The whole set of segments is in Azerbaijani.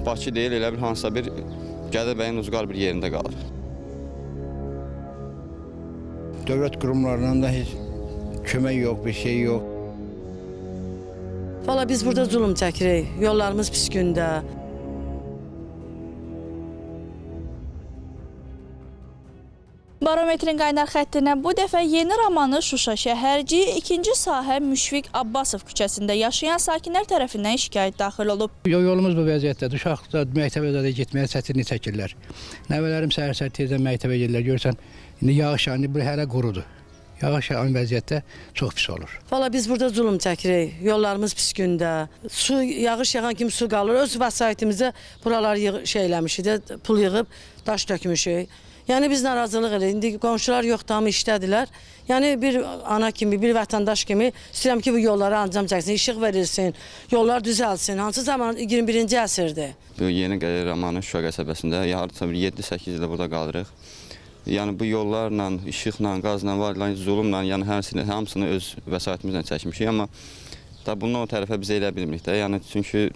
Bakı deyil, elə bil hansısa bir Gədəbəyin ucqar bir yerində qalır. Dövlət qurumlarından da heç kömək yox, bir şey yox. Valla biz burada zulüm çəkirik. Yollarımız pis gündə. Barometrin qaynar xəttinə bu dəfə Yeni Romanı Şuşa şəhərciyi 2-ci sahə Müşfiq Abbasov küçəsində yaşayan sakinlər tərəfindən şikayət daxil olub. Yolumuz bu vəziyyətdədir. Uşaqlar məktəbə də getməyə çətinlik çəkirlər. Nəvələrim səhər-səhər tezdən məktəbə gedirlər. Görürsən, indi yağış yağır, bu hələ qurudur. Yağış yağan vəziyyətdə çox pis olur. Valla biz burada zulüm çəkirik. Yollarımız pis gündə. Su yağış yağan kimi su qalır. Öz vəsaitimizə buralar şey eləmişik də, pul yığıb daş tökmüşük. Yəni biz narazılıq eləyirik. İndi qonşular yoxdur, hamı işdədirlər. Yəni bir ana kimi, bir vətəndaş kimi istəyirəm ki, bu yollara ancam çəksin, işıq verilsin, yollar düzəlsin. Hansı zaman 21-ci əsrdir. Bu Yeni Romanı Şuşa qəsəbəsində hardasa bir 7-8 ildir burada qalırıq. Yəni bu yollarla, işıqla, qazla, var ilə, zulümlə, yəni həmsini, hamısını öz vəsaitimizlə çəkmişik, amma da bundan o tərəfə biz elə bilmirik də. Yəni çünki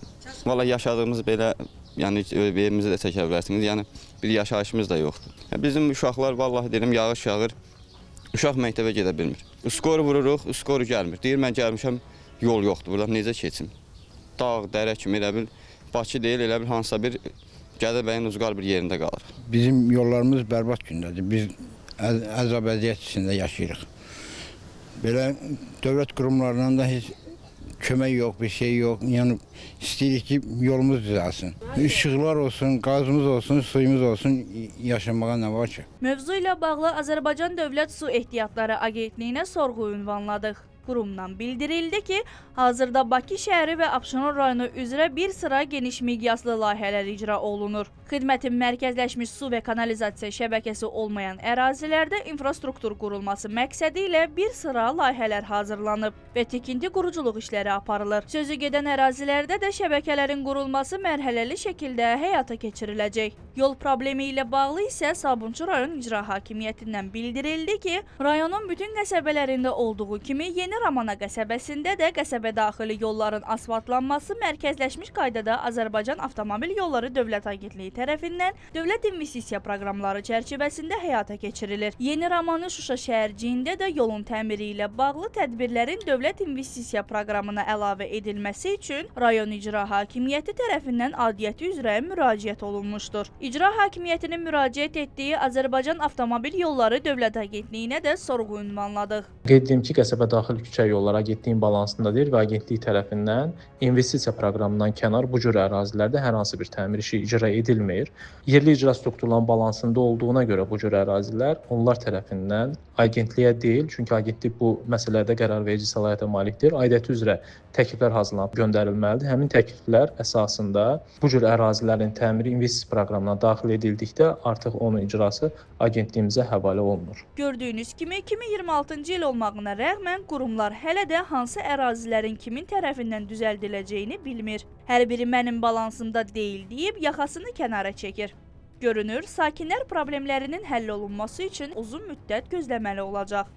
valla yaşadığımız belə, yəni evimizi də çəkə bilərsiniz. Yəni bir yaşayışımız da yoxdur. Yəni, bizim uşaqlar vallahi deyirəm yağış yağır. Uşaq məktəbə gedə bilmir. Skoru vururuq, skoru gəlmir. Deyir mən gəlmişəm, yol yoxdur. Buradan necə keçim? Dağ, dərə kimi elə bil Bakı deyil, elə bil hansısa bir Gədəbəyin ucqar bir yerində qalır. Bizim yollarımız bərbad gündədir. Biz əzab əziyyət içində yaşayırıq. Belə dövlət qurumlarından da heç kömək yox, bir şey yox. Yəni istəyirik ki, yolumuz düzəlsin. İşıqlar olsun, qazımız olsun, suyumuz olsun, yaşamağa nə var ki? Mövzu ilə bağlı Azərbaycan Dövlət Su Ehtiyatları Agentliyinə sorğu ünvanladıq. Qurumdan bildirildi ki, hazırda Bakı şəhəri və Abşeron rayonu üzrə bir sıra geniş miqyaslı layihələr icra olunur. Xidmətin mərkəzləşmiş su və kanalizasiya şəbəkəsi olmayan ərazilərdə infrastruktur qurulması məqsədi ilə bir sıra layihələr hazırlanıb və tikinti quruculuq işləri aparılır. Sözü gedən ərazilərdə də şəbəkələrin qurulması mərhələli şəkildə həyata keçiriləcək. Yol problemi ilə bağlı isə Sabunçu rayon icra hakimiyyətindən bildirildi ki, rayonun bütün qəsəbələrində olduğu kimi Yeni Ramana qəsəbəsində də qəsəbə daxili yolların asfaltlanması mərkəzləşmiş qaydada Azərbaycan Avtomobil Yolları Dövlət Agentliyi tərəfindən dövlət investisiya proqramları çərçivəsində həyata keçirilir. Yeni Ramanı Şuşa şəhərciyində də yolun təmiri ilə bağlı tədbirlərin dövlət investisiya proqramına əlavə edilməsi üçün rayon icra hakimiyyəti tərəfindən aidiyyəti üzrə müraciət olunmuşdur. İcra hakimiyyətinin müraciət etdiyi Azərbaycan Avtomobil Yolları Dövlət Agentliyinə də sorğu ünvanladıq. Qeyd edim ki, qəsəbə daxili küçə yolları agentliyin balansındadır və agentlik tərəfindən investisiya proqramından kənar bu cür ərazilərdə hər hansı bir təmir işi icra edilmir. Yerli icra strukturlarının balansında olduğuna görə bu cür ərazilər onlar tərəfindən agentliyə deyil, çünki agentlik bu məsələlərdə qərar verici səlahiyyətə malikdir. Aidiyyəti üzrə təkliflər hazırlanıb göndərilməlidir. Həmin təkliflər əsasında bu cür ərazilərin təmiri investisiya proqramına daxil edildikdə artıq onun icrası agentliyimizə həvalə olunur. Gördüyünüz kimi 2026-cı il olmağına rəğmən qurumlar hələ də hansı ərazilərin kimin tərəfindən düzəldiləcəyini bilmir. Hər biri mənim balansımda deyil deyib yaxasını kənara çəkir. Görünür, sakinlər problemlərinin həll olunması üçün uzun müddət gözləməli olacaq.